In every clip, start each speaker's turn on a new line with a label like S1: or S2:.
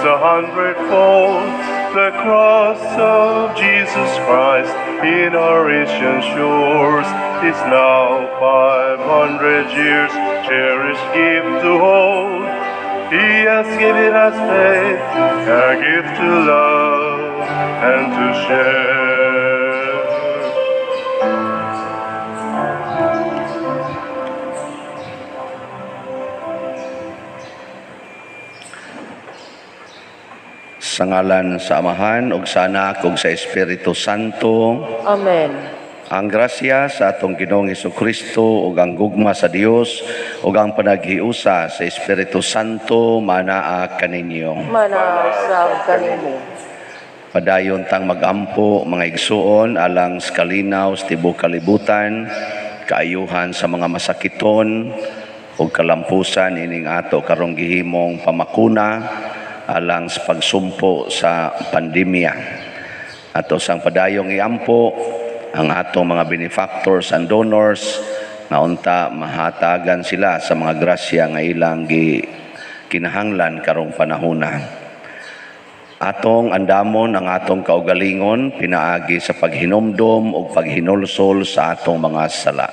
S1: a hundredfold. The cross of Jesus Christ in our Asian shores is now 500 years, cherished gift to hold. He has given us faith, a gift to love and to share.
S2: Sa ngalan sa Amahan ug sa Anak ug sa Espiritu Santo.
S3: Amen.
S2: Ang grasya sa atong Ginoong Kristo ug ang gugma sa Dios ug ang panaghiusa sa Espiritu Santo manaa kaninyo.
S3: Manaa usab kanimo.
S2: Padayon tang magampo, mga igsuon, alang sa kalinaw sa tibuok kalibutan, kaayuhan sa mga masakiton ug kalampusan ining ato karong gihimong pamakuna alang sa pagsumpo sa pandemya. Ato sang padayong iampo ang atong mga benefactors and donors nga unta mahatagan sila sa mga grasya nga ilang gi kinahanglan karong panahona. Atong andamon ang atong kaugalingon pinaagi sa paghinumdom ug paghinulsol sa atong mga sala.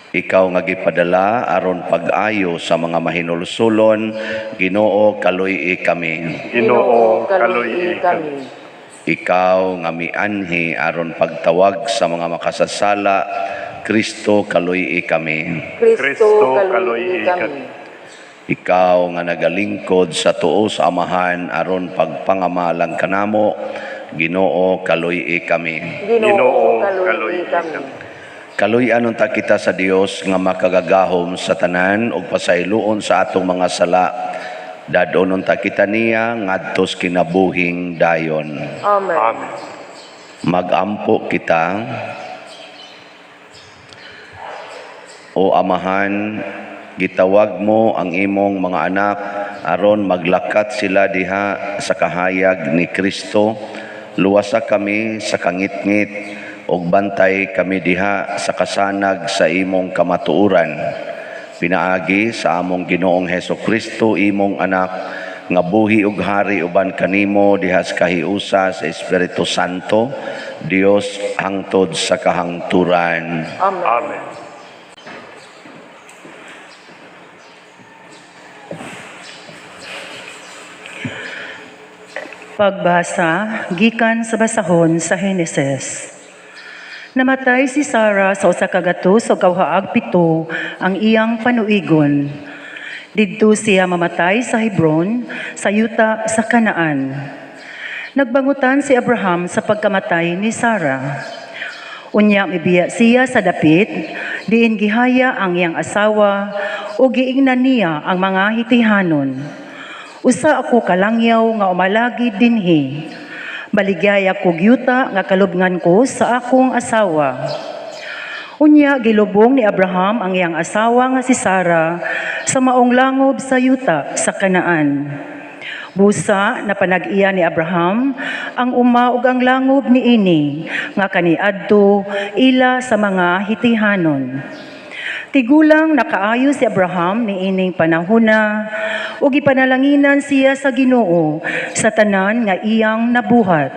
S2: Ikaw nga gipadala aron pag-ayo sa mga mahinulsulon, Ginoo, kaluy-i kami.
S1: Ginoo, kaluy-i
S3: kami.
S2: Ikaw nga mianhi aron pagtawag sa mga makasasala, Kristo, kaluy-i kami.
S3: Kristo, kaluy-i kami.
S2: Ikaw nga nagalingkod sa tuo sa Amahan aron pagpangamalang kanamo, Ginoo, kaluy-i kami.
S3: Ginoo, kaluy-i kami.
S2: Kaluy-an unta kita sa Dios nga makagagahom sa tanan ug pasayloon sa atong mga sala. Dad-on unta kita niya ngadto sa kinabuhing dayon.
S3: Amen.
S1: Amen.
S2: Magampo kita. O Amahan, gitawag mo ang imong mga anak aron maglakat sila diha sa kahayag ni Kristo. Luwasa kami sa kangitngit ug bantay kami diha sa kasanag sa imong kamatuoran. Pinaagi sa among Ginoong Heso Kristo, imong anak, nga buhi ug hari uban kanimo diha sa kahiusa sa Espiritu Santo, Dios, hangtod sa kahangturan.
S3: Amen.
S1: Amen.
S4: Pagbasa gikan sa basahon sa Heneses. Namatay si Sarah sa 187 ang iyang panuigon. Didto siya mamatay sa Hebron, sa yuta sa Kanaan. Nagbangutan si Abraham sa pagkamatay ni Sarah. Unya mibiya siya sa dapit, diin gihaya ang iyang asawa ug giingnan niya ang mga Hitihanon. "Usa ako kalangyaw nga umalagi dinhi. Baligyay ako yuta nga kalubngan ko sa akong asawa." Unya gilubong ni Abraham ang iyang asawa nga si Sarah sa maong langob sa yuta sa Kanaan. Busa na panag-iya ni Abraham ang uma ug ang langob niini nga kaniadto ila sa mga Hitihanon. Tigulang nakaayo si Abraham niining panahona ug gipanalanginan siya sa Ginoo sa tanan nga iyang nabuhat.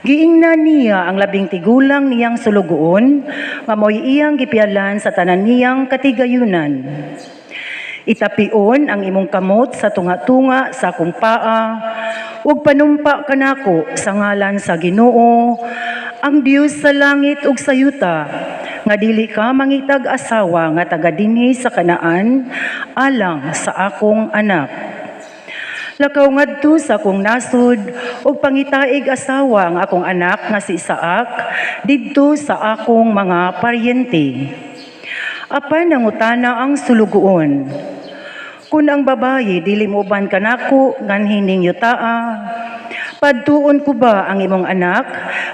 S4: Giingnan niya ang labing tigulang niyang sulugoon nga mao'y iyang gipialan sa tanan niyang katigayunan. "Itapion ang imong kamot sa tunga-tunga sa akong paa ug panumpa kanako sa ngalan sa Ginoo, ang Dios sa langit ug sa yuta, nga dili ka mangitag asawa nga taga dinhi sa Kanaan alang sa akong anak. Lakaw ngadto sa akong nasod ug pangitaig asawa ang akong anak nga si Isaac didto sa akong mga paryente." Apan nangutana ang sulugoon, "Kun ang babayi dili mooban kanako nganhi ning yutaa, padtuon ko ba ang imong anak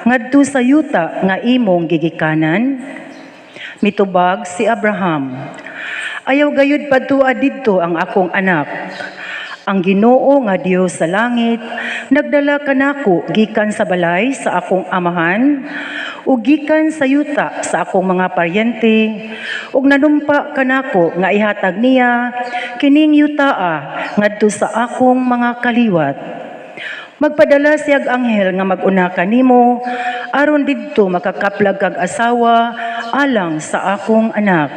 S4: ngadto sa yuta nga imong gigikanan?" Mitubag si Abraham, "Ayaw gayud padtua didto ang akong anak. Ang Ginoo nga Dios sa langit nagdala kanako gikan sa balay sa akong amahan. ug gikan sa yuta sa akong mga paryente, ug nanumpa kanako nga ihatag niya kining yutaa ngadto sa akong mga kaliwat. Magpadala siyag anghel nga mag-una kanimo aron didto makakaplag kag asawa alang sa akong anak.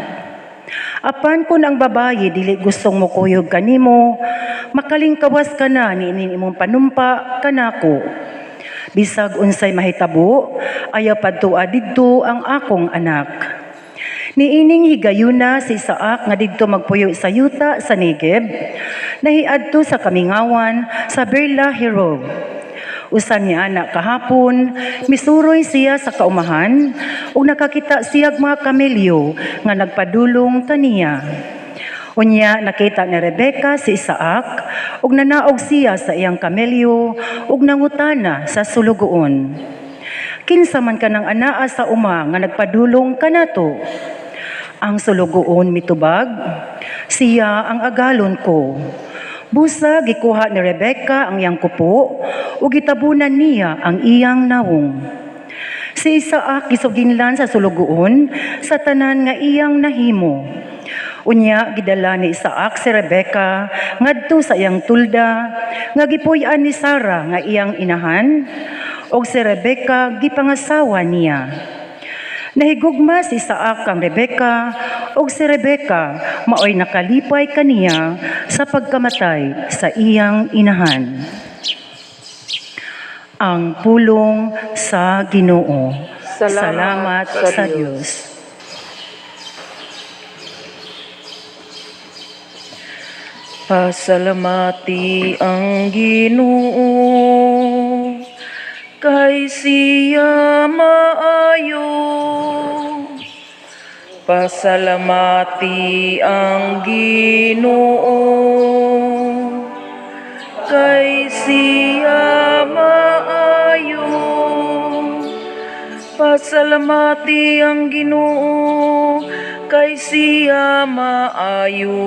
S4: Apan kung ang babayi dili gustong mokuyog kanimo, makalingkawas ka na niining imong panumpa kanako. Bisag unsay mahitabo, ayaw padtua didto ang akong anak." Niining higayuna si Isaac nga didto magpuyo sa yuta sa Negev, nahiadto sa kamingawan sa Beer-lahai-roi. Usa niya anak kahapon, misuroy siya sa kaumahan ug nakakita siyag mga kamelyo nga nagpadulong kaniya. Unya nakita ni Rebeka si Isaac ug nanaog siya sa iyang kamelyo ug nangutana sa sulugoon, "Kinsa man kanang anaa sa uma nga nagpadulong kanato?" Ang sulugoon mitubag, "Siya ang agalon ko." Busa gikuha ni Rebeka ang iyang kupo ug gitabunan niya ang iyang nawong. Si Isaac gisuginlan sa sulugoon sa tanan nga iyang nahimo. Unya gidala ni Isaac si Rebeka ngadto sa iyang tulda nga gipuy-an ni Sara nga iyang inahan, ug si Rebeka gipangasawa niya. Nahigugma si Isaac kang Rebeka, ug si Rebeka maoy nakalipay kaniya sa pagkamatay sa iyang inahan. Ang pulong sa Ginoo.
S3: Salamat
S4: Salamat
S3: sa
S4: sa
S3: Dios.
S4: Dios.
S5: Pasalamati ang Ginoo kay siya maayo. Pasalamati ang Ginoo kay siya maayo. Pasalamati ang Ginoo kay siya maayo.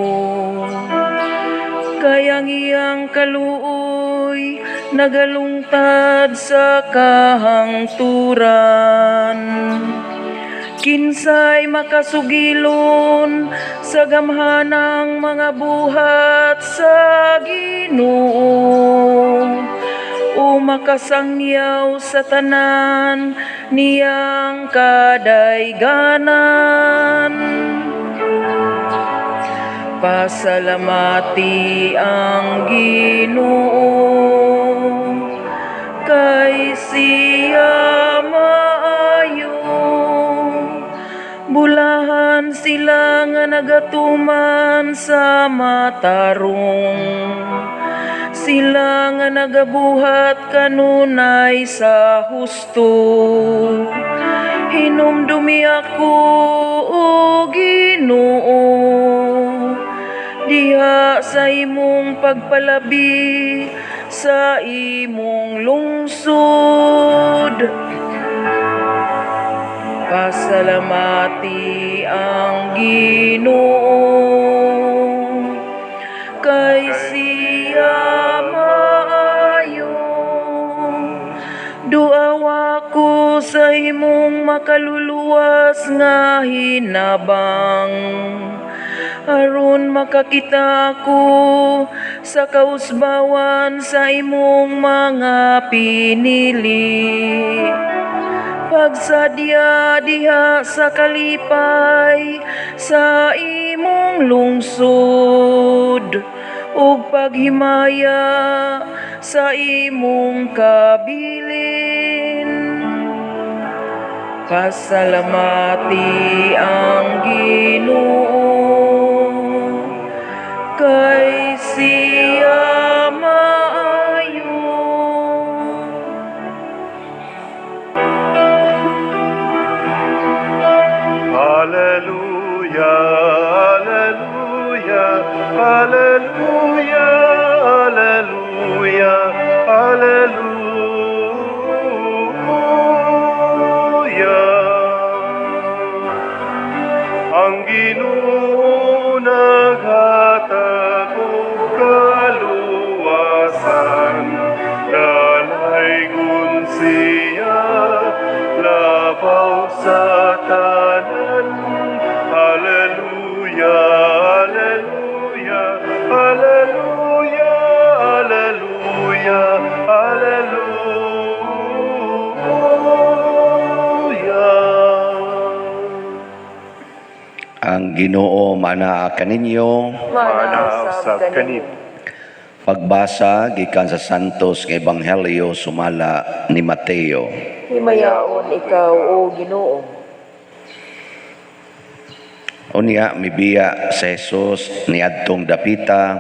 S5: Kay ang iyang kaluoy nagalungtad sa kahangturan. Kinsay makasugilon sa gamhanang mga buhat sa Ginoo, o makasangyaw sa tanan niyang kadayganan? Pasalamati ang Ginoo kay siya maayo. Bulahan sila nga nagatuman sa matarong, sila nga nagabuhat kanunay sa husto. Hinumdumi ako, o Ginoo, diha sa imong pagpalabi sa imong lungsod. Pasalamati ang Ginoo kay siya maayo. Duawa ko sa imong makaluluwas nga hinabang, aron makakita ko sa kausbawan sa imong mga pinili. Pagsadya diha sa kalipay sa imong lungsod, ug paghimaya sa imong kabilin. Pasalamati ang Ginoo kay siya maayo.
S1: Alleluia, alleluia, alleluia, alleluia, alleluia. Ang Ginoo naghatag og kaluwasan, dalaygon siya labaw.
S2: Ang Ginoo manaa kaninyo.
S1: Maanaa usab kanimo.
S2: Pagbasa gikan sa Santos nga Ebanghelyo sumala ni Mateo.
S3: Himayaon ikaw, O Ginoo.
S2: Unya mibiya si Jesus niadtong dapita,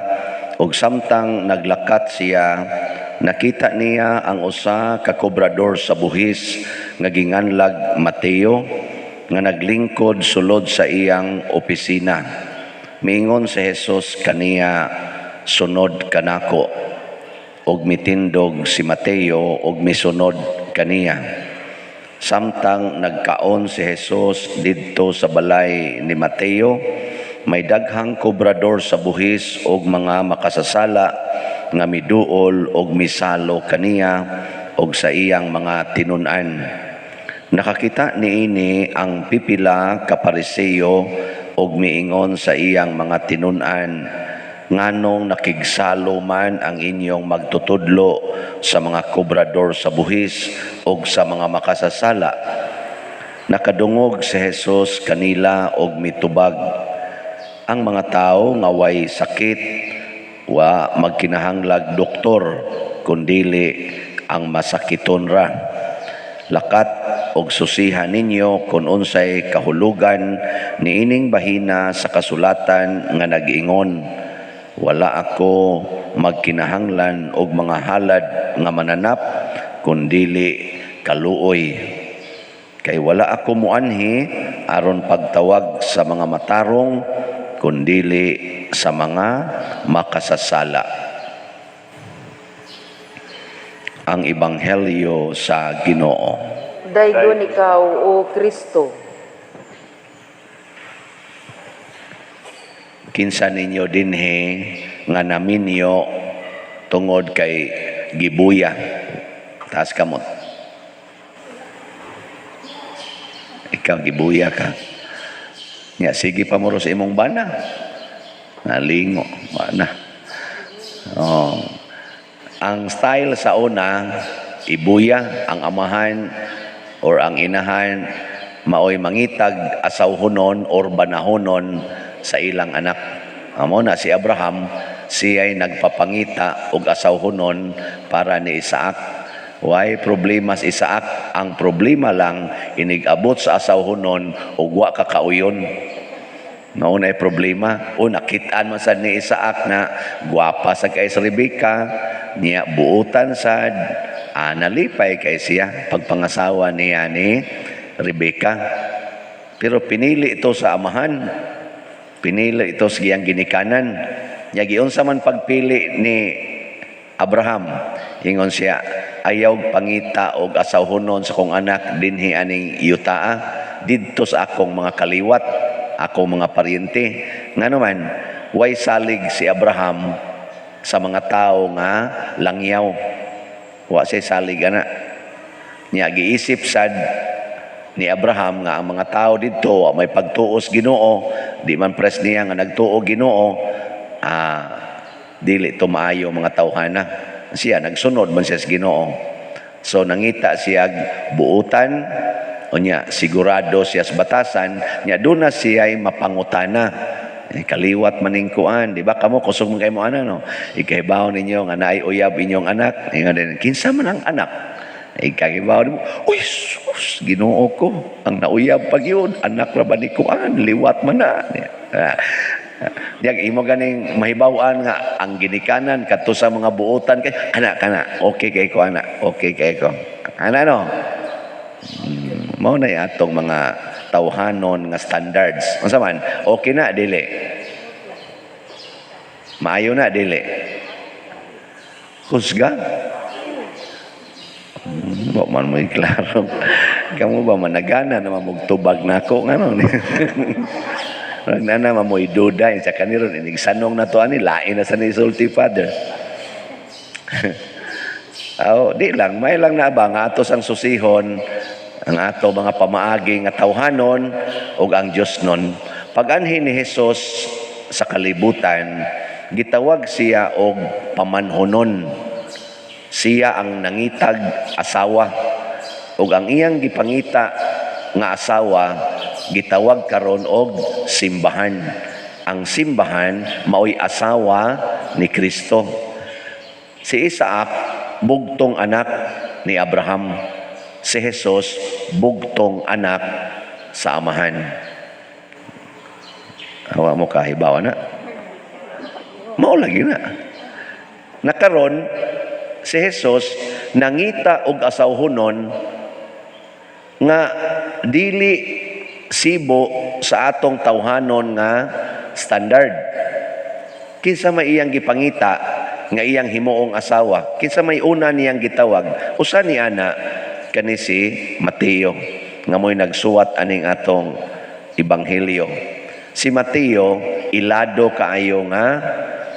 S2: ug samtang naglakat siya, nakita niya ang usa ka kobrador sa buhis nga ginganlag Mateo nga naglingkod sulod sa iyang opisina. Miingon si Jesus kaniya, "Sunod kanako." Ug mitindog si Mateo ug misunod kaniya. Samtang nagkaon si Jesus didto sa balay ni Mateo, may daghang kobrador sa buhis ug mga makasasala nga miduol og misalo kaniya og sa iyang mga tinun-an. Nakakita niini ang pipila ka Pariseo ug miingon sa iyang mga tinun-an, "Nganong nakigsalo man ang inyong magtutudlo sa mga kobrador sa buhis ug sa mga makasasala?" Nakadungog si Jesus kanila og mitubag, "Ang mga tawo nga way sakit wa magkinahanglag doktor, kundili ang masakiton ra. Lakat og susiha ninyo kung unsay kahulugan niining bahina sa kasulatan nga nag-ingon, 'Wala ako magkinahanglan og mga halad nga mananap, kundili kaluoy.' Kay wala ako muanhi aron pagtawag sa mga matarong, kundili sa mga makasasala." Ang Ebanghelyo sa Ginoo.
S3: Daygon ikaw, O Kristo.
S2: Kinsa ninyo dinhi nga naminyo tungod kay gibuya? Taas kamot. Ikaw, gibuya ka. Nya sige pa mo sa imong bana. Nalingo, bana. Oh. Ang style sa una, ibuya ang amahan or ang inahan, maoy mangitag asawhonon or banahonon sa ilang anak. Amo na si Abraham, siya'y nagpapangita og asawhonon para ni Isaac. Way problema si Isaac, ang problema lang inig-abot sa asawhonon ug wa ka kauyon. Mao na problema. O nakitaan man sad ni Isaac na gwapa sa kay si Rebecca, niya buutan sad, nalipay kay siya pagpangasawa niya ni Rebecca. Pero pinili ito sa amahan. Pinili ito sa iyang ginikanan. Nya giunsa man pagpili ni Abraham? Ingon siya, "Ayaw pangita og asawhonon sa kong anak dinhi aning yutaa, didto sa akong mga kaliwat, akong mga paryente." Ngano man, way salig si Abraham sa mga tao nga langyaw. Wa siya salig ana. Nya giisip sad ni Abraham nga ang mga tao didto wa may pagtuos Ginoo, di man pres niya nga nagtuo Ginoo, dili to maayo mga tawhana. Siya nagsunod man siya sa Ginoo. So nangita siya buutan, unya sigurado siya sa batasan, nya doon na siya'y mapangutana. Kaliwat maning kuan, di ba kamo kusog man kay mo ana, no? Ikahibaw ninyo nga naay uyab inyong anak, ingon din, "Kinsa man ang anak?" Ikahibaw nimo, "Uy sus, Ginoo ko, ang nauyab pag yun, anak ra ba ni kuan, liwat man na." Yang imo ganing mahibaw-an nga ang ginikanan kadto sa mga buotan kay ana kana, okay kay ko ana, okay kay ko. Ana, no? Mao na atong mga tawhanon nga standards. Unsa man? Okay na dili? Maayo na dili? Husga. Wa man mo klaro. Kamo ba managana na mamugtubag nako ngano ni? Rag na na mamoy duda sa kaniron inig sanong na to ani, lain na sa ni sulti, Father. Aw, di lang may lang na ba nga atos ang susihon ang ato mga pamaagi nga tawhanon ug ang Dios nun. Pag-anhi ni Jesus sa kalibutan, gitawag siya og pamanhonon. Siya ang nangitag asawa ug ang iyang gipangita nga asawa Gitawag karon og simbahan. Ang simbahan maoy asawa ni Kristo. Si Isaac, bugtong anak ni Abraham. Si Jesus, bugtong anak sa Amahan. Awa mo kahibawa na. Mao lagi na. Nakaron si Jesus nangita og asawhonon nga dili sibo sa atong tawhanon nga standard. Kinsa may iyang gipangita nga iyang himuong asawa? Kinsa may una niyang gitawag? Usa ni ana, kani si Mateo nga mo'y nagsuwat aning atong ebanghelyo. Si Mateo, ilado kaayo nga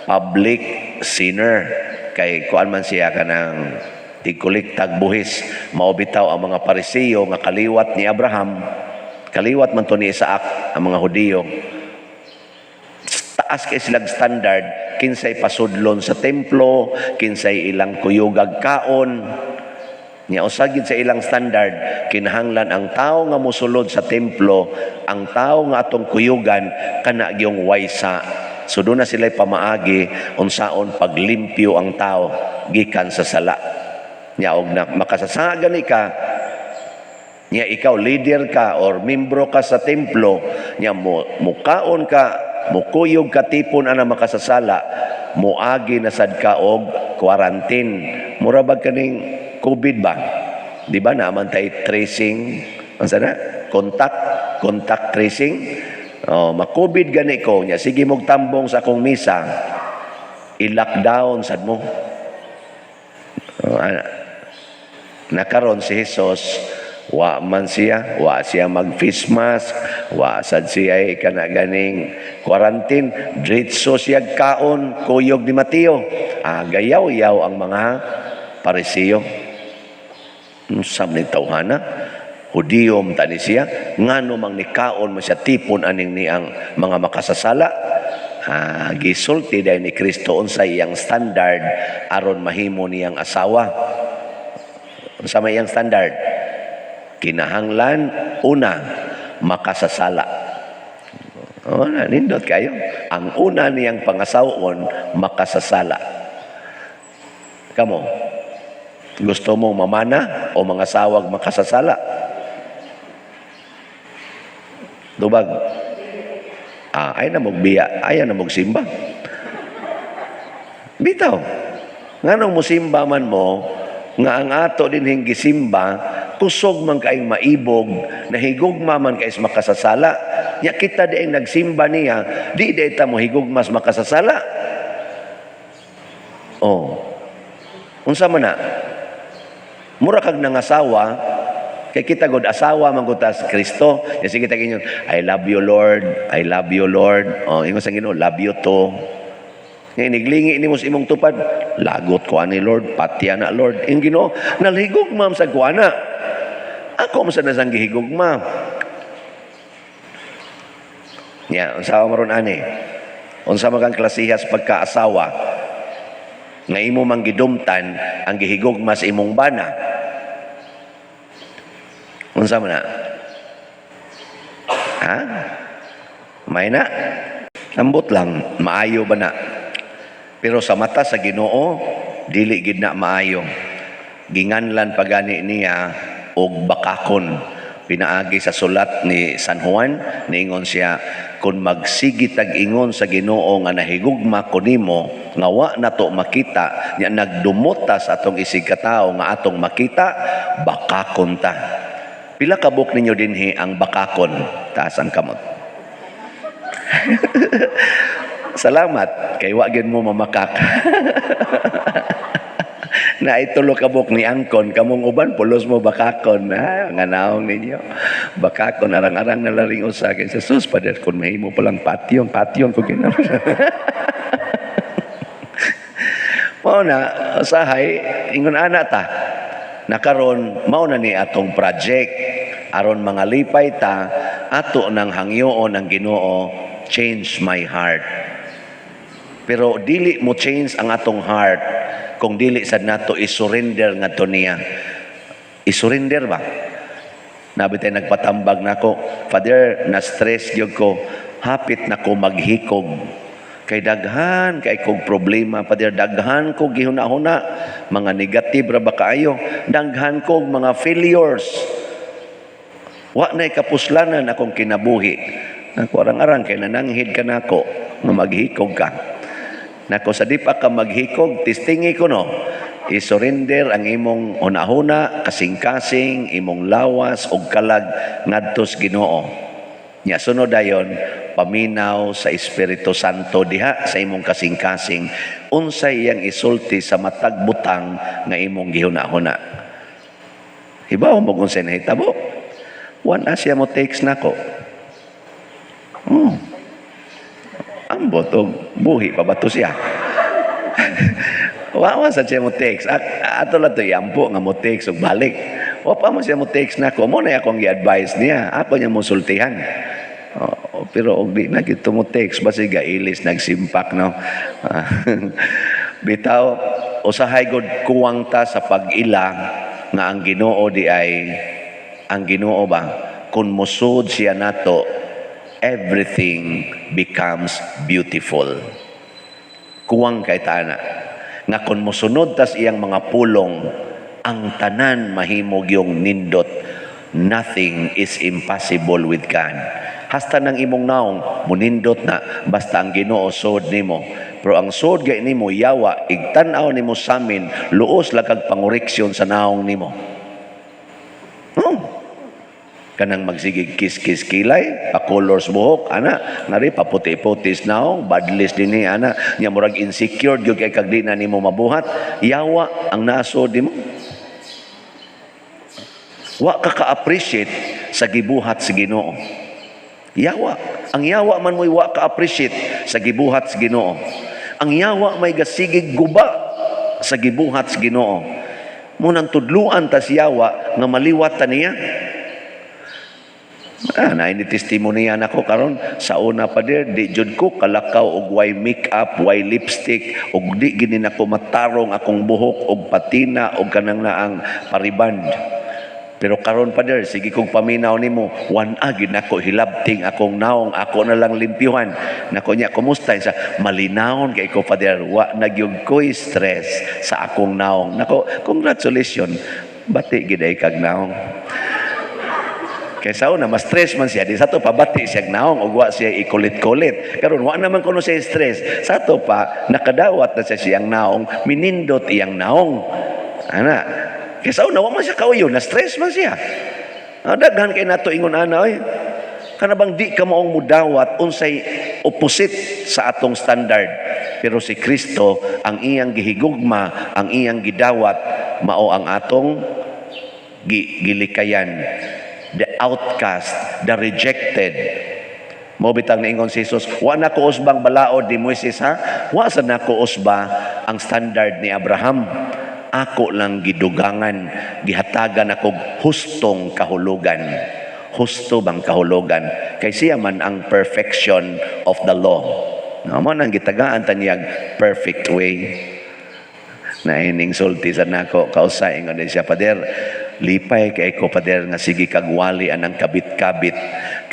S2: public sinner kay kuan man siya, kanang tigkuliktag buhis. Mao bitaw ang mga Parisiyo nga kaliwat ni Abraham, kaliwat man to ni Isaac ang mga Hudiyo, taas kay silang standard, kinsay pasudlon sa templo, kinsay ilang kuyugag kaon. Nya usa gid sa ilang standard, kinahanglan ang tao nga mosulod sa templo, ang tao nga atong kuyugan, kana gyung waysa. So doon na sila'y pamaagi unsaon paglimpyo ang tao gikan sa sala. Nya og na makasasa gani ka, nya ikaw leader ka or membro ka sa templo, nya mo mukaon ka, mukuyog ka tipon ana makasasala, muagi na sad ka og quarantine. Mura bag kaning COVID ba? Di ba naman tay tracing, unsa na? Contact, contact tracing. Oh, ma-COVID gani ko, nya sige mog tambong sa akong misa, i-lockdown sad mo. Oh, ana. Nakaron si Jesus, wa man siya, wa siya mag face mask, wa sad siya ay kana ganing quarantine, diretso siya kaon, kuyog ni Mateo. Ah, gayaw-yaw ang mga Parisiyo. Unsa man ni tawhana? Hudiyo man tani siya, ngano mang nikaon mo siya tipon aning niang mga makasasala? Ah, gisulti dahil ni Kristo unsa iyang standard aron mahimo niyang asawa. Unsa may iyang standard? Kinahanglan una, makasasala. Oh, na nindot kayo. Ang una niyang pangasawon, makasasala. Kamo, gusto mo mamana o mga sawag makasasala? Tubag. Ah, ay na mogbiya, ay na mogsimba. Bitaw. Nganong musimba man mo, nga ang ato din gisimba, kusog man kaayong maibog, nahigugma man kay makasasala. Nya kita di ay nagsimba niya, di di ta mo higugmas makasasala. Oh. Unsa man na? Mura kag nangasawa, kay kita god asawa man gud ta sa Kristo. Ya sige ta ingon, "I love you, Lord, I love you, Lord." Oh, ingon sa Ginoo, "Love you too." Nga iniglingi nimo sa imong tupad, "Lagot ko ani, Lord, patya na, Lord." Ing Ginoo, nalhigugma sa kuana. Ako man sa nasang gihigugma. Nya, unsa maron ani? Unsa man kang klasihas pagkaasawa nga imo mang gidumtan ang gihigugma sa imong bana? Unsa man na? Ha? May na? Ambot lang, maayo ba na? Pero sa mata sa Ginoo, dili gid na maayo. Ginganlan pagani niya og bakakon. Pinaagi sa sulat ni San Juan, niingon siya, kung magsigi tag ingon sa Ginoo nga nahigugma ko nimo, nga wa nato makita, nya nagdumot ta sa atong isig katawo nga atong makita, bakakon ta. Pila kabuk ninyo dinhi ang bakakon? Taas ang kamot. Salamat kay wa gyud mo mamakak. Na itulo kabuk ni angkon, kamong uban pulos mo bakakon. Ha, nga naong ninyo. Bakakon, arang-arang na laring usa kay sa sus pader kun mahimo palang patyon, patyon ko gina. Mao na usahay ingon ana ta. Nakaron mao na ni atong project aron mga lipay ta, ato nang hangyoon ang Ginoo, "Change my heart." Pero dili mo change ang atong heart kung dili sad nato i-surrender ngadto niya. I-surrender ba? Naa bitay nagpatambag nako, "Father, na stress gyud ko, hapit na ko maghikog. Kay daghan kay kog problema, Father, daghan ko gihuna-huna, mga negative ra ba kaayo, daghan kog mga failures. Wa na'y kapuslanan akong kinabuhi." Nako, arang-arang kay nananghid ka nako nga maghikog ka. Nako, sa di pa ka maghikog, testingi ko no. I-surrender ang imong hunahuna, kasing-kasing, imong lawas ug kalag ngadto sa Ginoo. Nya sunod dayon, paminaw sa Espiritu Santo diha sa imong kasing-kasing unsay iyang isulti sa matag butang nga imong gihuna-huna. Hibaw mo kung unsay nahitabo. Wa na siya mo text nako. Oh. Ambot og buhi pa ba to siya? Wa wa sa siya mo text. Ato lang to iampo nga mo text ug balik. Wa pa mo siya mo text nako. Mao na akong gi-advise niya. Ako niya mo sultihan. Oh, pero og di na gito mo text, basi gailis nagsimpak no. Bitaw usahay gud kuwang ta sa pag-ila nga ang Ginoo di ay ang Ginoo ba, kung musud siya nato, everything becomes beautiful. Kuwang kay tana nga kung mosunod tas iyang mga pulong, ang tanan mahimog yung nindot. Nothing is impossible with God. Hasta ng imong naong munindot na basta ang Ginoo sud nimo. Pero ang sud gay nimo yawa, igtan-aw nimo samin, luos lang kag pangoreksyon sa naong nimo. No. Kanang magsigig kiss-kiss kilay, pa-colors buhok, ana, ngari paputi-puti sa naong, badlis dinhi ana, nya murag insecure gyud kay kag di na nimo mabuhat, yawa ang nasod nimo. Wa ka ka-appreciate sa gibuhat sa Ginoo. Yawa. Ang yawa man mo'y wa ka-appreciate sa gibuhat sa Ginoo. Ang yawa may gasigig guba sa gibuhat sa Ginoo. Mao nang tudluan ta si yawa nga maliwat ta niya. Ah, na ini testimony nako karon. Sa una pa dir, di jud ko kalakaw og way makeup, way lipstick, ug di gini nako matarong akong buhok og patina og kanang naang pariband. Pero karon pa dir, sige kong paminaw nimo, wan-a gid nako hilabting akong naong, ako na lang limpyuhan. Nako niya, kumusta sa malinawon kay ko, Father, wa na gyud ko'y stress sa akong naong. Nako, congratulations. Bati gid ay kag naong. Kay sa una, mas stress man siya. Di sa to pa, bati siya naong ug wa siya ikulit-kulit. Karon wa naman kuno siya stress. Sa to pa, nakadawat na siya siyang naong, minindot iyang naong. Ana. Kay sa una, wa man siya kauyo, na stress man siya. Ah, daghan kay nato ingon ana oy. Kana bang di ka maong mudawat unsay opposite sa atong standard. Pero si Kristo, ang iyang gihigugma, ang iyang gidawat, mao ang atong gilikayan. The outcast, the rejected. Mao bitang niingon si Jesus, "Wa na ko usbang balaod ni Moises ha. Wa sa nako usba ang standard ni Abraham. Ako lang gidugangan, gihatagan ako hustong kahulugan." Husto bang kahulugan? Kay siya man ang perfection of the law. No, mao nang gitagaan taniyag perfect way. Na ining sulti sa nako kausa, ingon din siya, "Pader, lipay kay ko, Pader, nga sige kag wali anang kabit-kabit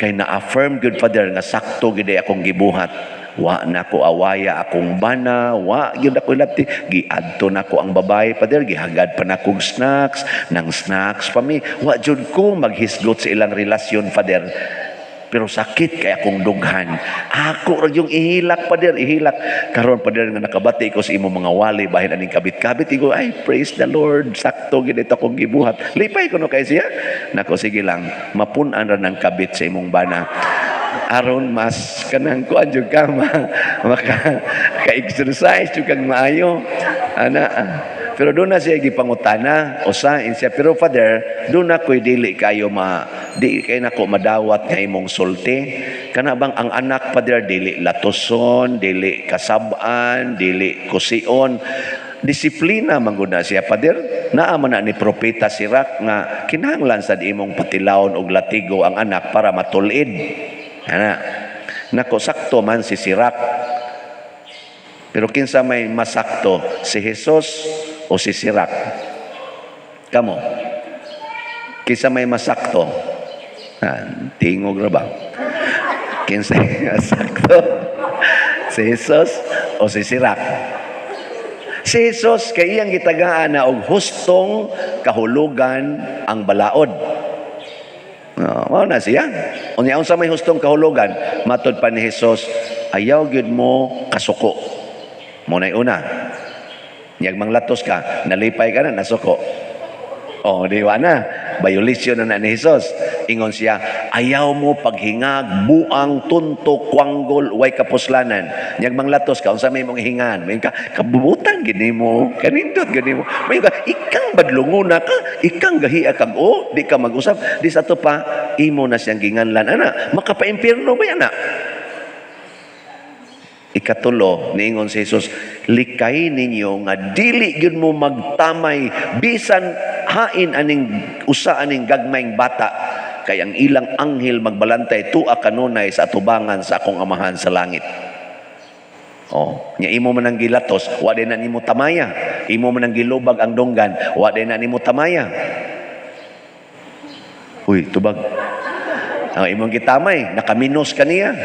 S2: kay na-affirm gyud, Pader, nga sakto gid ay akong gibuhat. Wa na ko awaya akong bana, wa gyud ako ilabti, giadto na ko ang babae, Pader, gihagad pa na kog snacks, nang snacks pa mi. Wa jud ko maghisgot sa ilang relasyon, Pader, pero sakit kay akong dughan. Ako ra yung ihilak, Pader, ihilak. Karon, Pader, nga nakabati ko sa imo mga wali bahin aning kabit-kabit, igo, ay, praise the Lord, sakto gid ito akong gibuhat. Lipay ko no kay siya." Nako, sige lang, mapun-an ra ng kabit sa imong bana. Aron mas kanang kuan jud ka ma, maka ka-exercise jud kag maayo. Ana, pero doon na siya gipangutana, usa siya, "Pero Father, doon na ko'y dili kayo ma, di kay nako madawat nga imong sulti. Kana bang ang anak, Father, dili latuson, dili kasab-an, dili kusion. Disiplina man gud na siya, Father. Naa man na ni Propeta Sirak nga kinahanglan sad imong patilawon og latigo ang anak para matulid." Ana. Nako, sakto man si Sirak. Pero kinsa may masakto, si Jesus o si Sirak? Kamo. Kinsa may masakto? Ah, tingog ra ba? Kinsa sakto? Si Jesus o si Sirak? Si Jesus kay iyang gitagaan na og hustong kahulugan ang balaod. No, mao na siya. Unya, unsa may hustong kahulugan? Matod pa ni Jesus, ayaw gyud mo kasuko. Mo na'y una. Nyag manglatos ka, nalipay ka na, nasuko. Oh, di ba na? Violation na na ni Jesus. Ingon siya, ayaw mo paghingag, buang, tunto, kwanggol, way kapuslanan. Nyag manglatos ka, unsa may mong hingan? May ka, kabubutan gini mo, kanindot gini mo. May ka, ikang badlungona ka, ikang gahia kag o, di ka mag-usap. Di sa to pa, imo na siyang ginganlan. Ana, makapa-impierno ba yan, ana? Ikatulo, niingon si Jesus, likay ninyo nga dili gyud mo magtamay bisan hain aning usa aning gagmayng bata, kay ang ilang anghel magbalantay tua kanunay sa atubangan sa akong Amahan sa langit. Oh, nya imo man ang gilatos, wa din na nimo tamaya. Imo man ang gilubag ang dunggan, wa din na nimo tamaya. Uy, tubag. Ang imong gitamay, nakaminos kaniya.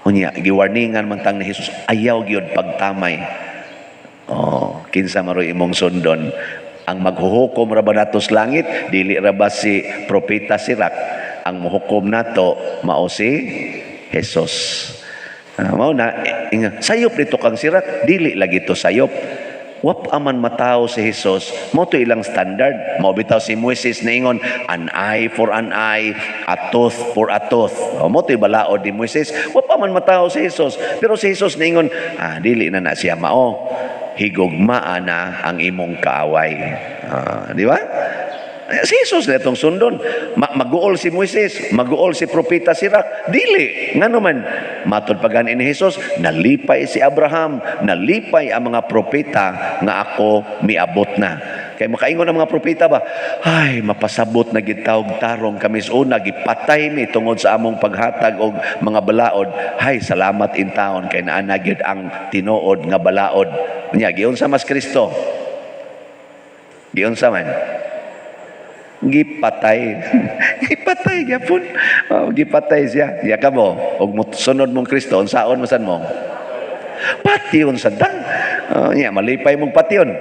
S2: Unya, giwarningan man tang ni Jesus, ayaw gyud pagtamay. Oh, kinsa maroy imong sundon? Ang maghuhukom ra ba nato sa langit? Dili ra ba si Propeta Sirak? Ang muhukom nato mao si Jesus. Ah, mao na sayop nito kang Sirak, dili lagi to sayop. Wap aman matawo si Jesus, mo to ilang standard. Mao bitaw si Moises niingon, "An eye for an eye, a tooth for a tooth." O, mo to balaod ni Moises. Wap aman matawo si Jesus. Pero si Jesus niingon, ah, dili na na siya mao. Higugmaa na ang imong kaaway. Ah, di ba? Eh, si Jesus na itong sundon. Maguol si Moises, maguol si Propeta Sirak. Dili. Ngano man, matod pa gani ni Jesus, nalipay si Abraham, nalipay ang mga propeta nga ako miabot na. Kay makaingon ang mga propeta ba, "Ay, mapasabot na gid tawg tarong kami sa una, gipatay mi tungod sa among paghatag og mga balaod. Hay, salamat in taon kay naa na gyud ang tinuod nga balaod." Nya, giunsa mas Kristo? Giunsa man? Gipatay. Gipatay gyapon. Oh, gipatay siya. Ya ka mo, og sunod mong Kristo, unsaon man sad mo? Patyon sa dang. Oh, nya malipay mong patyon.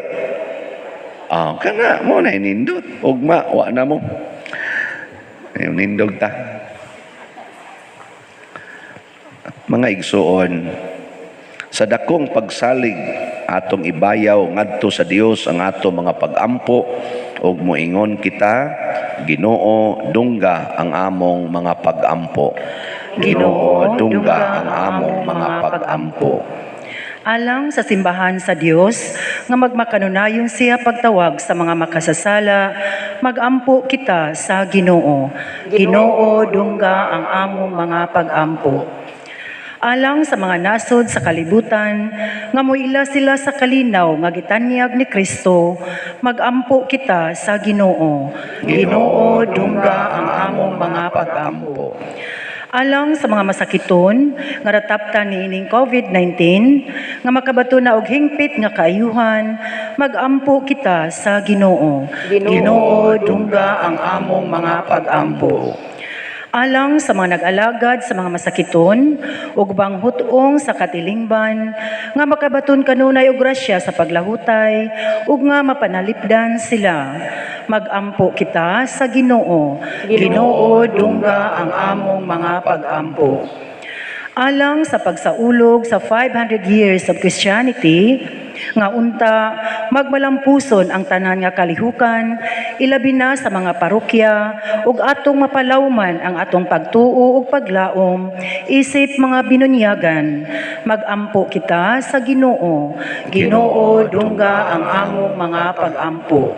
S2: Ah, kana mo na nindot. Ugma wa na mo. Ayun, nindog ta. Mga igsuon, sa dakong pagsalig atong ibayaw ngadto sa Dios ang ato mga pagampo ug moingon kita, Ginoo, dungga ang among mga pagampo. Ginoo, dungga ang among mga pagampo.
S4: Alang sa simbahan sa Dios nga magmakanunayon siya pagtawag sa mga makasasala, magampo kita sa Ginoo. Ginoo, dungga ang among mga pagampo. Alang sa mga nasod sa kalibutan nga moila sila sa kalinaw nga gitanyag ni Kristo, magampo kita sa Ginoo. Ginoo, dungga ang among mga pagampo. Alang sa mga masakiton nga nataptan niining COVID-19 nga makabato na og hingpit nga kaayuhan, magampo kita sa Ginoo. Ginoo, dungga ang among mga pagampo. Alang sa mga nag-alagad sa mga masakiton ug ubang hut-ong sa katilingban nga makabaton kanunay og grasya sa paglahutay ug nga mapanalipdan sila, magampo kita sa Ginoo. Ginoo, dungga ang among mga pagampo. Alang sa pagsaulog sa 500 years of Christianity, nga unta magmalampuson ang tanan nga kalihukan, ilabi na sa mga parokya, ug atong mapalawman ang atong pagtuo ug paglaom isip mga binunyagan, magampo kita sa Ginoo. Ginoo, dungga ang among mga pagampo.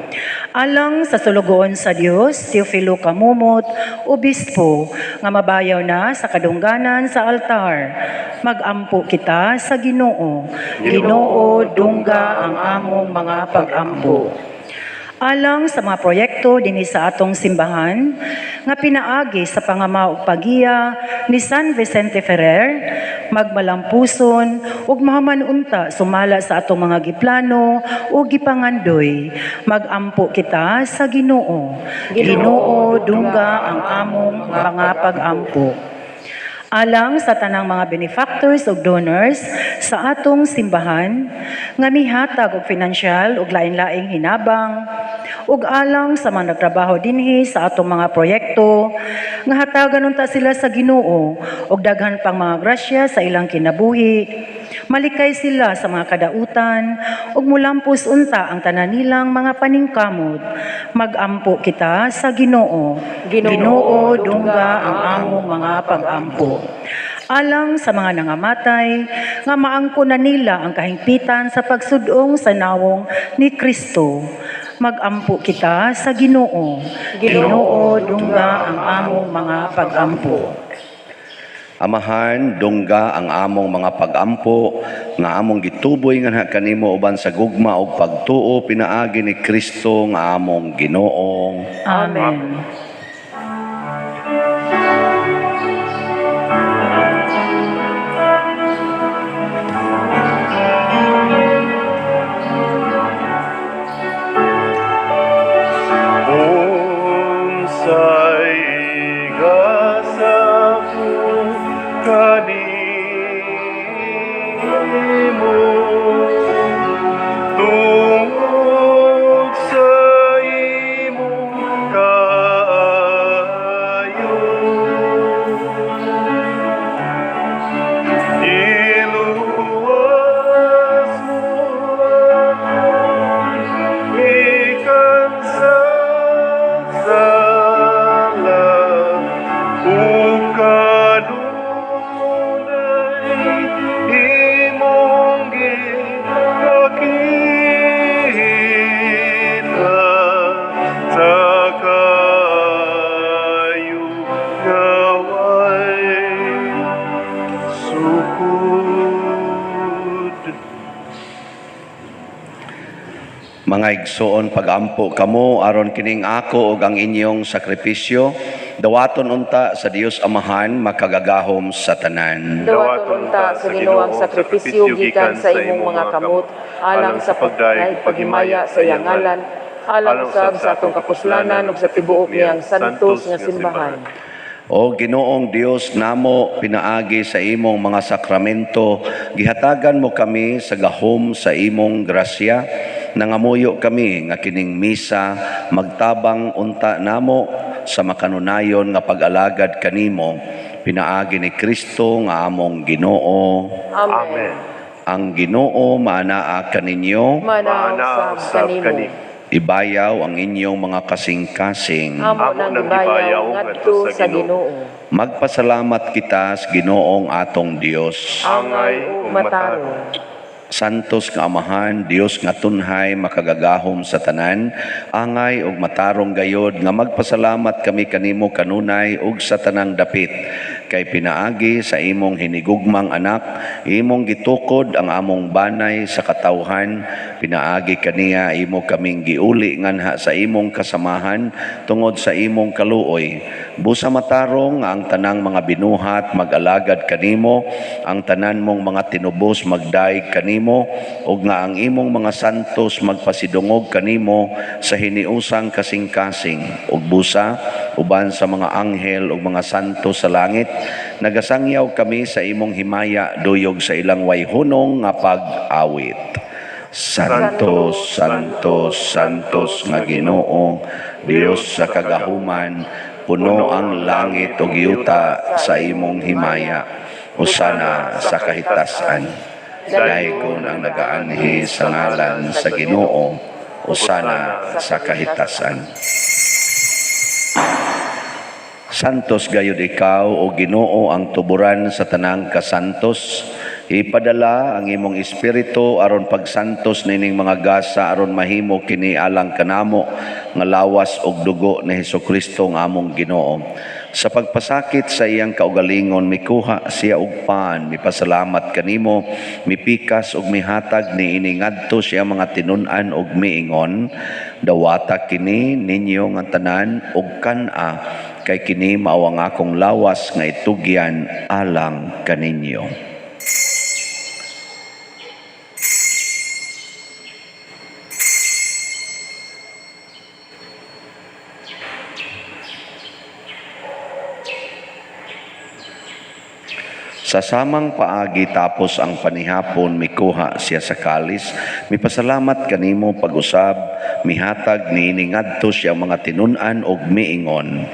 S4: Alang sa sulugoon sa Dios, Teofilo Camomot, obispo, nga mabayaw na sa kadungganan sa altar, magampo kita sa Ginoo. Ginoo, dungga ang among mga pagampo. Alang sa mga proyekto dinhi sa atong simbahan nga pinaagi sa pangama ug paggiya ni San Vicente Ferrer, magmalampuson ug mahuman unta sumala sa atong mga giplano ug gipangandoy. Magampo kita sa Ginoo. Ginoo, dungga ang among mga pagampo. Alang sa tanang mga benefactors ug donors sa atong simbahan nga mihatag og finansyal ug lain-laing hinabang, ug alang sa mga nagtrabaho dinhi sa atong mga proyekto, nga hatagan unta sila sa Ginoo og daghan pang mga grasya sa ilang kinabuhi, malikay sila sa mga kadautan ug mulampos unta ang tanan nilang mga paningkamot. Magampo kita sa Ginoo. Ginoo, dungga ang among mga pagampo. Alang sa mga nangamatay nga maangko na nila ang kahingpitan sa pagsudong sa nawong ni Kristo, magampo kita sa Ginoo. Ginoo, dungga ang among mga pagampo.
S2: Amahan, dungga ang among mga pagampo nga among gituboy nganha kanimo uban sa gugma ug pagtuo pinaagi ni Kristo nga among Ginoo.
S4: Amen.
S1: Unsay igasa ko kanimo tungod sa imong kaayo, Iluwas mo ako gikan sa sala ug kanunay imong gipakita sa kaayo nga way sukod.
S2: Mga igsoon, pagampo kamo aron kining ako ug ang inyong sakripisyo dawaton unta sa Dios Amahan makagagahom sa tanan.
S3: Dawaton unta sa Ginoo ang sakripisyo gikan sa imong mga kamot, alang sa pagdayeg ug paghimaya sa iyang ngalan, alang usab sa atong kapuslanan ug sa tibuok niyang santos nga simbahan.
S2: O Ginoong Dios namo, pinaagi sa imong mga sakramento, gihatagan mo kami sa gahom sa imong grasya. Nangamuyo kami nga kining misa magtabang unta namo sa makanunayon nga pag-alagad kanimo, pinaagi ni Kristo nga among Ginoo.
S3: Amen.
S2: Ang Ginoo maanaa kaninyo.
S3: Manaa usab kanimo.
S2: Ibayaw ang inyong mga kasing-kasing.
S3: Amo nang gibayaw ngadto sa Ginoo.
S2: Magpasalamat kita sa Ginoong atong Dios.
S1: Angay
S3: ug
S1: ug matarong.
S2: Santos nga Amahan, Dios nga tunhay makagagahom sa tanan, angay ug matarong gayod nga magpasalamat kami kanimo kanunay ug sa tanang dapit, kay pinaagi sa imong hinigugmang anak, imong gitukod ang among banay sa katawhan. Pinaagi kaniya imo kaming giuli nganha sa imong kasamahan tungod sa imong kaluoy. Busa matarong nga ang tanang mga binuhat mag-alagad kanimo, ang tanan mong mga tinubos magdaig kanimo, ug nga ang imong mga santos magpasidungog kanimo sa hiniusang kasing-kasing. Ug busa uban sa mga anghel ug mga santos sa langit, nagasangyaw kami sa imong himaya duyog sa ilang wayhunong nga pag-awit. Santo, Santo, Santos nga Ginoo, Dios sa kagahuman, puno ang langit ug yuta sa imong himaya. Hosana sa kahitasan. Daygon ang nagaanhi sa ngalan sa Ginoo, hosana sa kahitasan. Santos gayud ikaw, o Ginoo, ang tuburan sa tanang kasantos. Ipadala ang imong espiritu aron pagsantos nining mga gasa aron mahimo kini alang kanamo nga lawas ug dugo ni Hesukristo nga among Ginoo. Sa pagpasakit sa iyang kaugalingon, mikuha siya og pan, mipasalamat kanimo, mipikas og mihatag niini ngadto siya mga tinun-an og miingon, dawata kini ninyo nga tanan og kan-a, kay kini mao ang akong lawas nga itugyan alang kaninyo. Sa samang paagi tapos ang panihapon, mikuha siya sa kalis, mipasalamat kanimo pag-usab, mihatag niini ngadto siya mga tinun-an og miingon.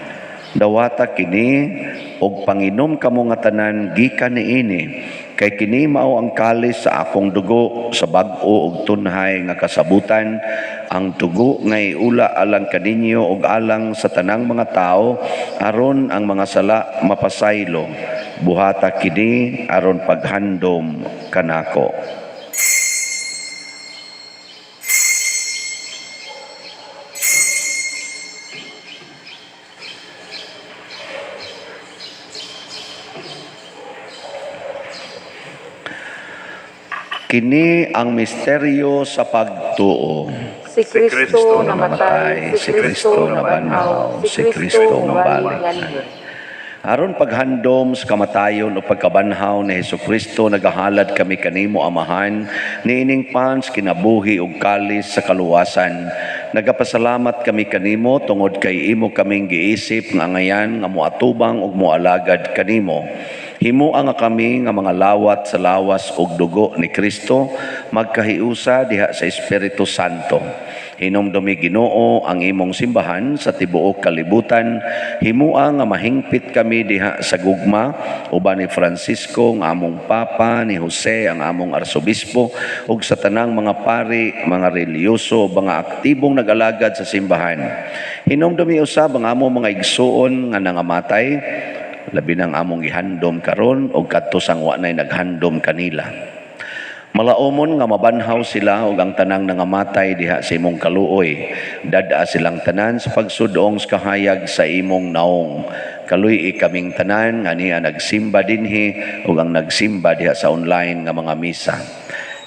S2: Dawata kini og panginom kamo nga tanan gikan niini, kay kini mao ang kalis sa akong dugo sa bag-o og tunhay nga kasabutan, ang dugo nga iula alang kaninyo og alang sa tanang mga tawo aron ang mga sala mapasaylo. Buhata kini aron paghandom kanako. Kini ang misteryo sa pagtuo.
S3: Si Kristo namatay, si Kristo nabanhaw, si Kristo mubalik.
S2: Aron paghandom sa kamatayon o pagkabanhaw ni Hesukristo, nagahalad kami kanimo, Amahan, niining pans kinabuhi ug kalis sa kaluwasan. Nagapasalamat kami kanimo tungod kay imo kaming giisip nga angayan nga moatubang ug moalagad kanimo. Himua nga kami nga mga lawat sa lawas ug dugo ni Kristo, magkahiusa diha sa Espiritu Santo. Hinumdumi Ginoo ang imong simbahan sa tibuok kalibutan. Himua nga mahingpit kami diha sa gugma uban ni Francisco ang among Papa, ni Jose ang among Arsobispo, ug sa tanang mga pari, mga relihiyoso, mga aktibong nag-alagad sa simbahan. Hinumdumi usab ang among mga igsuon nga nangamatay, labi nang among gihandom karon og kadto sang wa nay naghandom kanila. Malaomon nga mabanhaw sila og ang tanang nangamatay diha sa imong kaluoy. Dad-a silang tanan sa pagsudong sa kahayag sa imong naong. Kaluy-i kaming tanan nga niya nagsimba dinhi ug ang nagsimba diha sa online nga mga misa.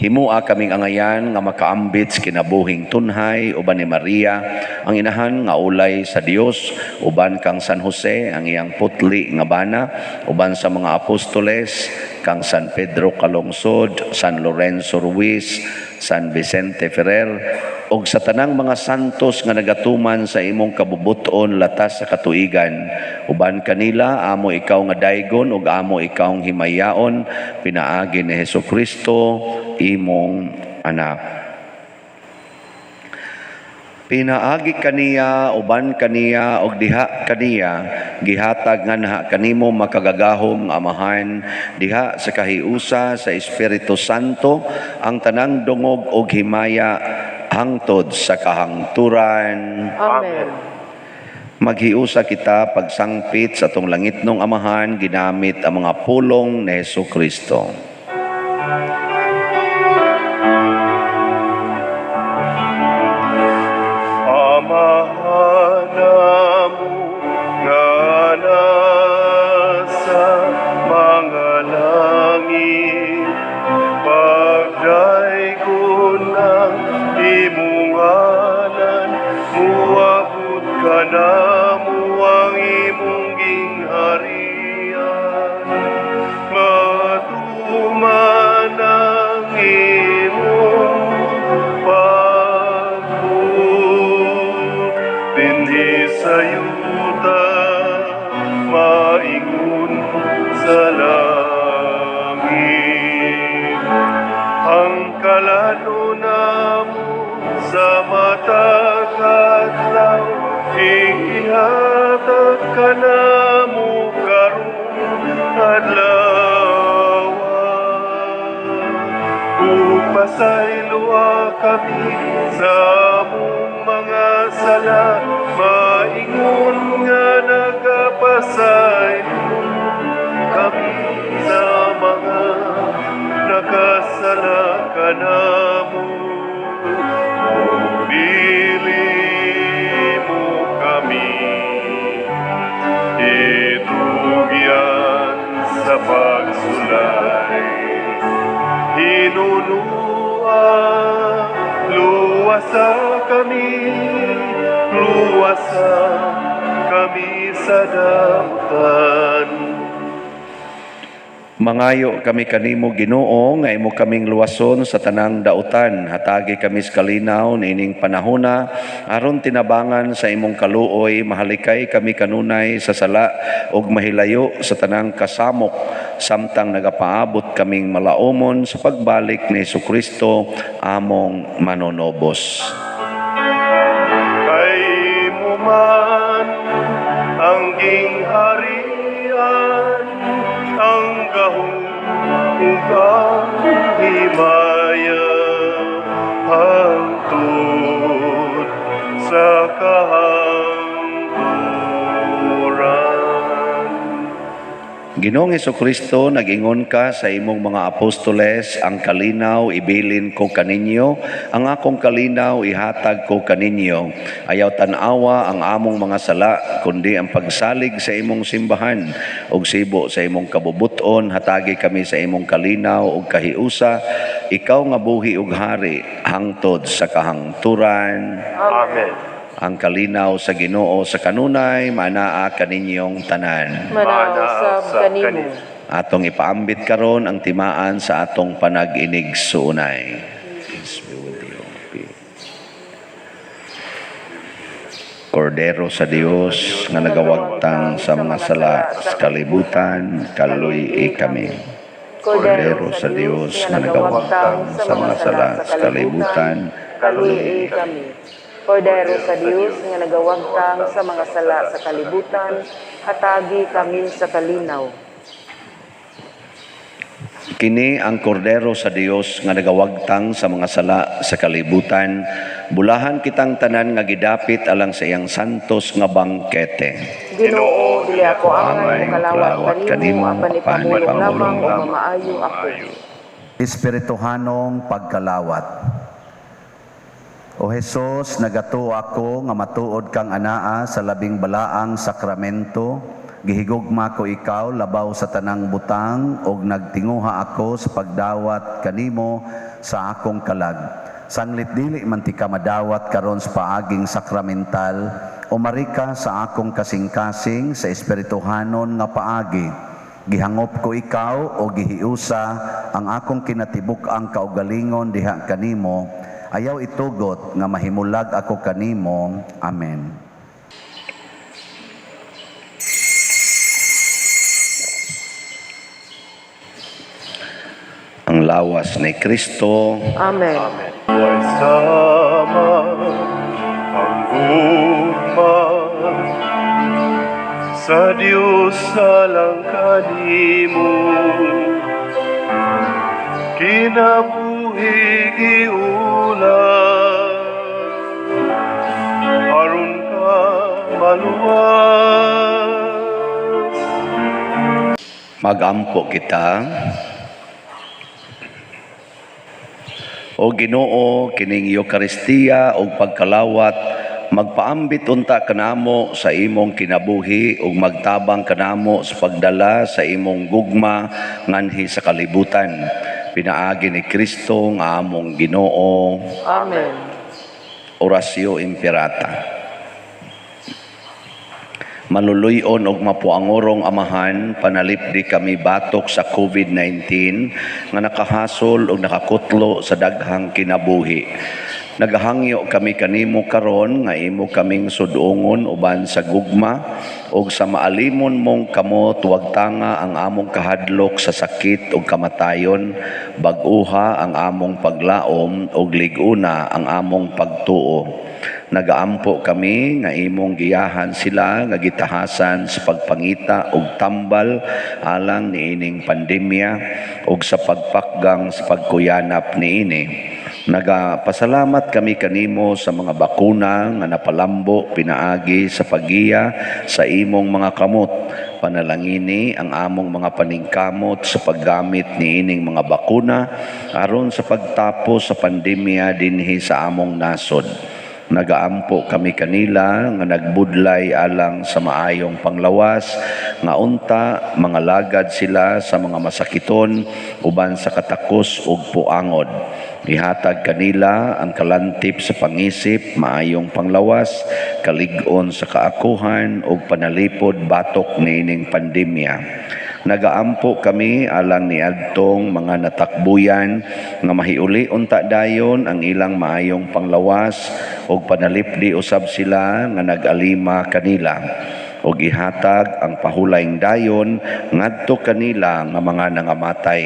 S2: Himua kaming angayan nga makaambit sa kinabuhing tunhay uban ni Maria, ang inahan nga ulay sa Dios, uban kang San Jose, ang iyang putli nga bana, uban sa mga apostoles, kang San Pedro Calungsod, San Lorenzo Ruiz, San Vicente Ferrer, ug sa tanang mga santos nga nagatuman sa imong kabubuton latas sa katuigan. Uban kanila, amo ikaw nga daygon ug amo ikaw himayaon, pinaagi ni Hesukristo imong anak. Pinaagi kaniya, uban kaniya, og diha kaniya, gihatag nga naha kanimo makagagahom nga Amahan, diha sa kahiusa sa Espiritu Santo, ang tanang dungog og himaya hangtod sa kahangturan.
S3: Amen.
S2: Maghiusa kita pagsangpit sa atong langitnong Amahan, ginamit ang mga pulong ni Hesukristo.
S1: Amahan namo nga nasa mga langit, pagdaygon ang imong ngalan, muabot kanamo ang imong gingharian. Matuman ang imong pagbuot dinhi sa yuta, maingon sa langit. Ang kalano namo sa matag adlaw, igihatag kanamo karong adlaw. Upasayloa kami sa among mga sala, maingon nga nagapasaylo kami sa mga nakasala kanamo. Dili mo kami Ginoo, luwasa kami, luwasa kami sa dautan.
S2: Mangayo kami kanimo, Ginoo, nga imo kaming luwason sa tanang dautan. Hatagi kami sa kalinaw niining panahona aron tinabangan sa imong kaluoy mahalikay kami kanunay sa sala ug mahilayo sa tanang kasamok samtang nagapaabot kaming malaumon sa pagbalik ni Hesukristo among manonobos.
S1: Kay imo man ang gingharian, ang gahom ug ang himaya, hangtod sa kahangturan.
S2: Ginoong Hesukristo, nag-ingon ka sa imong mga apostoles, "Ang kalinaw ibilin ko kaninyo, ang akong kalinaw ihatag ko kaninyo." Ayaw tan-awa ang among mga sala, kundi ang pagsalig sa imong simbahan ug sibo sa imong kabubuton, hatagi kami sa imong kalinaw ug kahiusa, ikaw nga buhi ug hari hangtod sa kahangturan.
S1: Amen.
S2: Ang kalinaw sa Ginoo sa kanunay manaa kaninyong tanan.
S3: Manaa usab kanimo.
S2: Atong ipaambit karon ang timaan sa atong panag-inig-suunay. Peace be with you. Kordero sa Dios nga nagawagtang sa mga sala sa kalibutan, kaluy-i kami. Kordero sa Dios nga nagawagtang sa mga sala sa kalibutan,
S3: kaluy-i kami. Kordero sa Dios nga nagawagtang sa mga sala sa kalibutan, hatagi kami sa kalinaw.
S2: Kini ang kordero sa Dios nga nagawagtang sa mga sala sa kalibutan. Bulahan kitang tanan nga gidapit alang sa iyang santos nga bangkete.
S3: Ginoo, dili ako angay
S2: Angay
S3: mokalawat
S2: mokalawat
S3: kanimo,
S2: kanimo,
S3: apan
S2: apan
S3: ipamulong lamang
S2: ipamulong
S3: ug
S2: lamang.
S3: mamaayo ako.
S2: Espirituhanong pagkalawat. O Hesus, nagatuo ako nga matuod kang anaa sa labing balaang sakramento. Gihigugma ko ikaw labaw sa tanang butang ug nagtinguha ako sa pagdawat kanimo sa akong kalag. Sanglit dili man tika madawat karon sa paaging sakramental, umari ka sa akong kasing-kasing sa espirituhanon nga paagi. Gihangop ko ikaw o gihiusa ang akong kinatibuk-ang kaugalingon diha kanimo. Ayaw itugot nga mahimulag ako kanimo. Amen. Ang lawas ni Kristo.
S3: Amen.
S1: Way sama ang gugma sa Dios alang kanimo, kinabuhi giulat aron ka maluwas.
S2: Magampo kita. O Ginoo, kining Eukaristiya ug pagkalawat magpaambit unta kanamo sa imong kinabuhi ug magtabang kanamo sa pagdala sa imong gugma nganhi sa kalibutan. Pinaagi ni Kristo nga among Ginoo.
S3: Amen.
S2: Oratio Imperata. Maluluy-on og mapuangorong Amahan, panalipdi kami batok sa COVID-19 nga nakahasol og nakakutlo sa daghang kinabuhi. Nagahangyo kami kanimo karon nga imo kaming sudungon uban sa gugma og sa maalimon mong kamot wagtanga ang among kahadlok sa sakit ug kamatayon, bag-uha ang among paglaom ug lig-una ang among pagtuo. Nagaampo kami nga imong giyahan sila nga gitahasan sa pagpangita og tambal alang niining pandemya ug sa pagpakgang sa pagkuyanap niini. Nagapasalamat kami kanimo sa mga bakuna nga napalambo pinaagi sa paggiya sa imong mga kamot. Panalangini ang among mga paningkamot sa paggamit niining mga bakuna aron sa pagtapos sa pandemya dinhi sa among nasod. Nagaampo kami kanila nga nagbudlay alang sa maayong panglawas, nga unta mangalagad sila sa mga masakiton uban sa katakos ug puangod. Ihatag kanila ang kalantip sa pangisip, maayong panglawas, kalig-on sa kaakuhan ug panalipod batok niining pandemya. Nagaampo kami alang niadtong mga natakbuyan nga mahiuli unta dayon ang ilang maayong panglawas ug panalipdi usab sila nga nag-alima kanila ug ihatag ang pahulayng dayon ngadto kanila nga mga nangamatay.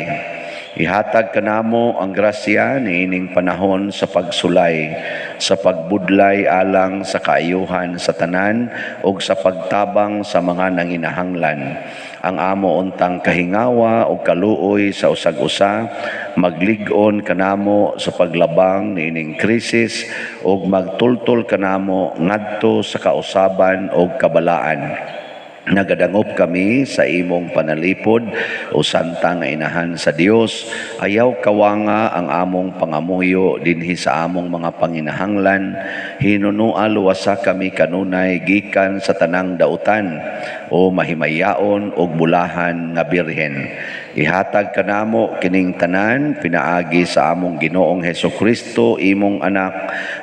S2: Ihatag kanamo ang grasya niining panahon sa pagsulay, sa pagbudlay alang sa kaayuhan sa tanan ug sa pagtabang sa mga nanginahanglan. Ang amo untang kahingawa ug kaluoy sa usag-usa maglig-on kanamo sa paglabang niining krisis ug magtultol kanamo ngadto sa kausaban ug kabalaan. Nagadangop kami sa imong panalipod o Santa nga Inahan sa Dios. Ayaw kawanga ang among pangamuyo dinhi sa among mga panginahanglan. Hinunua luwasa kami kanunay gikan sa tanang dautan, o mahimayaon ug bulahan nga Birhen. Ihatag kanamo kining tanan pinaagi sa among Ginoong Hesus Kristo, imong anak,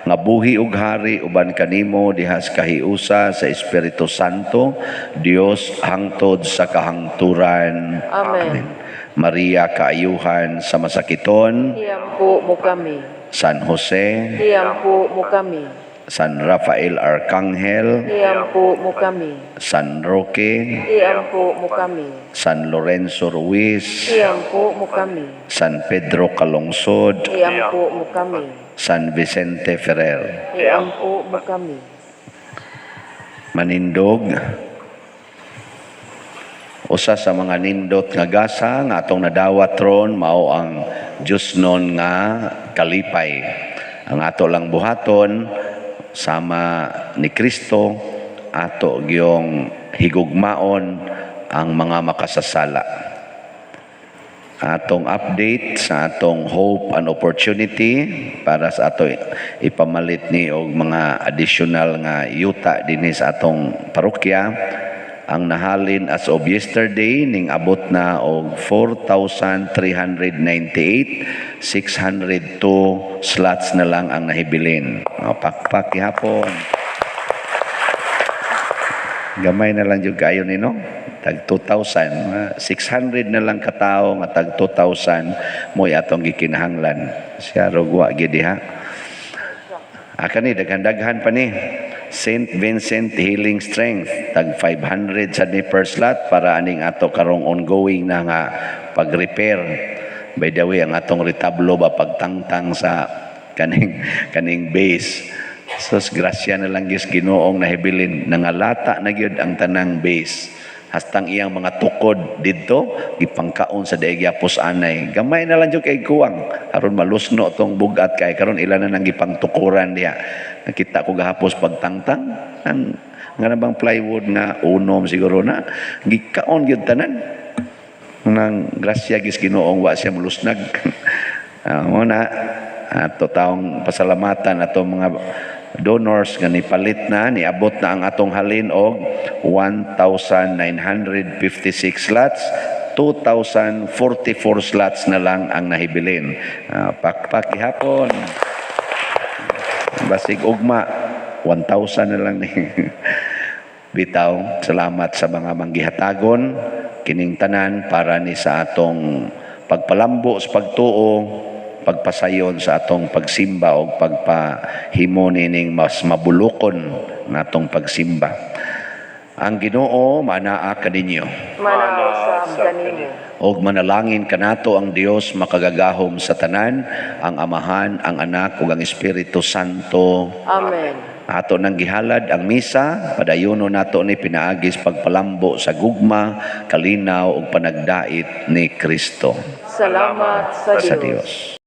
S2: nga buhi ug hari uban kanimo diha sa kahiusa sa Espiritu Santo, Dios, hangtod sa kahangturan.
S3: Amen.
S2: Maria, kaayuhan sa masakiton.
S3: Iampo mo kami.
S2: San Jose.
S3: Iampo mo kami.
S2: San Rafael Arcangel.
S3: Iampo mo kami.
S2: San Roque.
S3: Iampo mo kami.
S2: San Lorenzo Ruiz.
S3: Iampo mo kami.
S2: San Pedro Calungsod.
S3: Iampo mo kami.
S2: San Vicente Ferrer.
S3: Iampo mo kami.
S2: Manindog. Usa sa mga nindot nga gasa nga atong nadawat ron mao ang Diyosnon nga kalipay. Ang ato lang buhaton sama ni Kristo, ato gyong higugmaon ang mga makasasala. Atong update sa atong hope and opportunity para sa ato ipamalit ni og mga additional nga yuta dinhi sa atong parokya. Ang nahalin as of yesterday ning abot na og 4,398, 602 slots na lang ang nahibilin. O, pakpak gihapon. Gamay na lang jud kayo ni, no? Tag 2,000, 600 na lang katao nga tag 2,000 mo'y atong gikinahanglan. Siya rugwa gid diha. Ah, kani daghan-daghan pa ni. St. Vincent Healing Strength, tag 500 sa ni per slot para aning ato karong ongoing na nga pag-repair. By the way, ang atong retablo ba, pagtangtang sa kaning base. Sus, grasya na lang gyud Ginoong nahibilin, nangalata na gyud ang tanang base. Hastang iyang mga tukod didto gipangkaon sa daig yapos anay. Gamay na lang jud kay kuwang aron malusno tong bugat kay karon ila na nang gipangtukuran diha. Nakita ko gahapos pagtangtang ang nga na bang plywood nga unom siguro na gikaon gyud tanan. Nang grasya gis Ginoong wa siya malusnag. Mo na ato taong pasalamatan ato mga donors nga nipalit na, niabot na ang atong halin og 1,956 slots, 2,044 slots na lang ang nahibilin. Pakpak gihapon. Basig ugma 1,000 na lang ni. Bitaw, salamat sa mga manggihatagon kining tanan para ni sa atong pagpalambo sa pagtuo, pagpasayon sa atong pagsimba o pagpahimo nining mas mabulukon natong pagsimba. Ang Ginoo manaa kaninyo.
S3: Manaa usab kanimo.
S2: Og manalangin kanato ang Dios makagagahom sa tanan, ang Amahan, ang Anak ug ang Espiritu Santo.
S3: Amen.
S2: Ato nang gihalad ang misa, padayuno nato ni pinaagis pagpalambo sa gugma, kalinaw ug panagdait ni Kristo.
S3: Salamat sa
S2: Sa
S3: Dios.
S2: Dios.